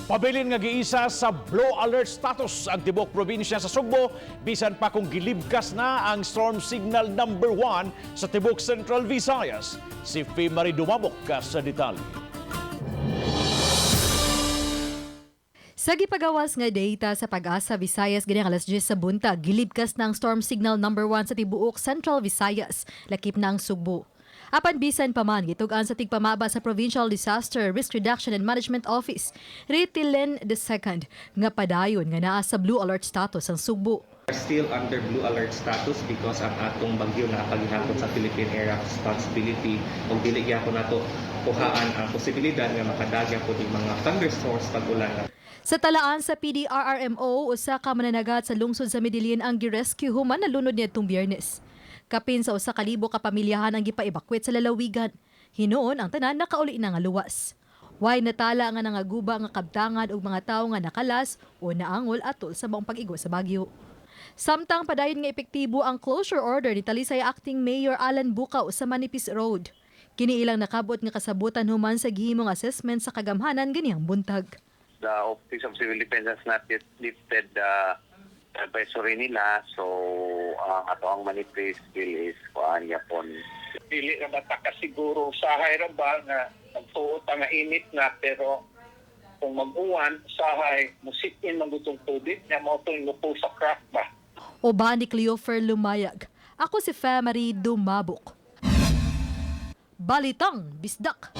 Pabilin nga giisa sa blue alert status ang tibuok probinsya sa Sugbo bisan pa kung gilibkas na ang storm signal number 1 sa tibuok Central Visayas. Si Fe Marie Dumabok sa detalye. Sa gipagawas nga data sa Pag-asa Visayas ganing alas 10 sa buntag, gilibkas na ang storm signal number 1 sa tibuok Central Visayas, lakip na ang Sugbo. Apan bisan pa man, gitug-an sa tigpamaba sa Provincial Disaster Risk Reduction and Management Office, Ritilen II, nga padayon nga naa sa blue alert status ang Sugbo. Are still under blue alert status because ang atong bagyo na paghihapon sa Philippine Area of Responsibility ug dili gyapon nato kuhaan ang posibilidad nga makadagya po ning mga thunderstorms pag ulan. Sa talaan sa PDRRMO, usa ka mananagat sa lungsod sa Medellin ang girescue human nalunod niadtong Biyernes. Kapin sa 1,000 ka pamilyahan ang gipa-evacuate sa lalawigan. Hinuon ang tanan nakauli na nga luwas. Way natala nga nangaguba nga kabtangan og mga tawo nga nakalas o naangol atol sa maong pag-igo sa bagyo. Samtang padayon nga epektibo ang closure order ni Talisay Acting Mayor Alan Bucao sa Manipis Road. Kini ilang nakabot nga kasabutan human sa gihimong assessment sa kagamhanan ganihang buntag. The Office of Civil Defense has not yet lifted the advisory nila, so ang ato ang Manipis still is kuan yapon. Dili ra ba ta kasiguro, usahay ra ba nga nagtuot nga init na, pero kung mag-uwan usahay musitin man gud tong tubig nya, mao tong lupo sa crack ba. Uban ni Cleofer Lumayag. Ako si Femary Dumabok. Balitang Bisdak.